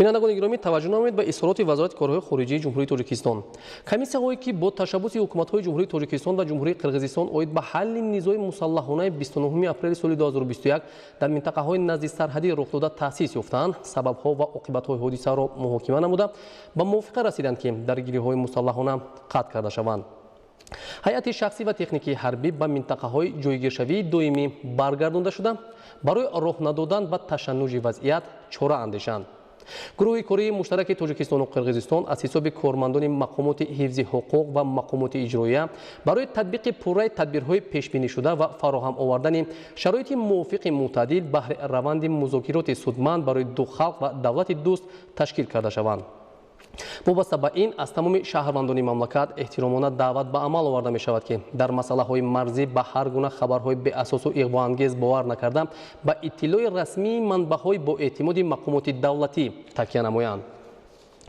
Бинандагони гиромӣ, таваҷҷӯҳ намоед ба изҳороти Вазорати корҳои хориҷии Ҷумҳурии Тоҷикистон. Комиссияҳое, ки бо ташаббуси ҳукуматҳои Ҷумҳурии Тоҷикистон ва Ҷумҳурии Қирғизистон оид ба ҳалли низои мусаллаҳонаи 29 апрели соли 2021 дар минтақаҳои назди сарҳадӣ рухдода таъсис ёфтаанд, сабабҳо ва оқибатҳои ҳодисаро муҳокима намуда, ба мувофиқа расиданд, ки даргириҳои мусаллаҳона қатъ карда шаванд. Ҳайати шахсӣ ва техникии ҳарбӣ ба минтақаҳои ҷойгиршавии доимӣ баргардонда шуда, барои роҳ надодан ба ташаннуҷи вазъият чора андешанд. Гурӯҳи кории муштараки Тоҷикистону Қирғизистон аз ҳисоби кормандони мақомоти ҳифзи ҳуқуқ ва мақомоти иҷроия барои татбиқи пурраи тадбирҳои пешбинишуда ва фароҳам овардани шароити мувофиқи мӯътадил баҳри раванди музокироти судманд барои ду халқ ва давлати дӯст ташкил карда шаванд. Вобаста ба ин аз тамоми шаҳрвандони мамлакат эҳтиромона даъват ба амал оварда мешавад, ки дар масъалаҳои марзӣ ба ҳар гуна хабарҳои беасосу иғвоангез бовар накарда, ба иттилои расмии манбаъҳои боэътимоди мақомоти давлатӣ такя намоянд.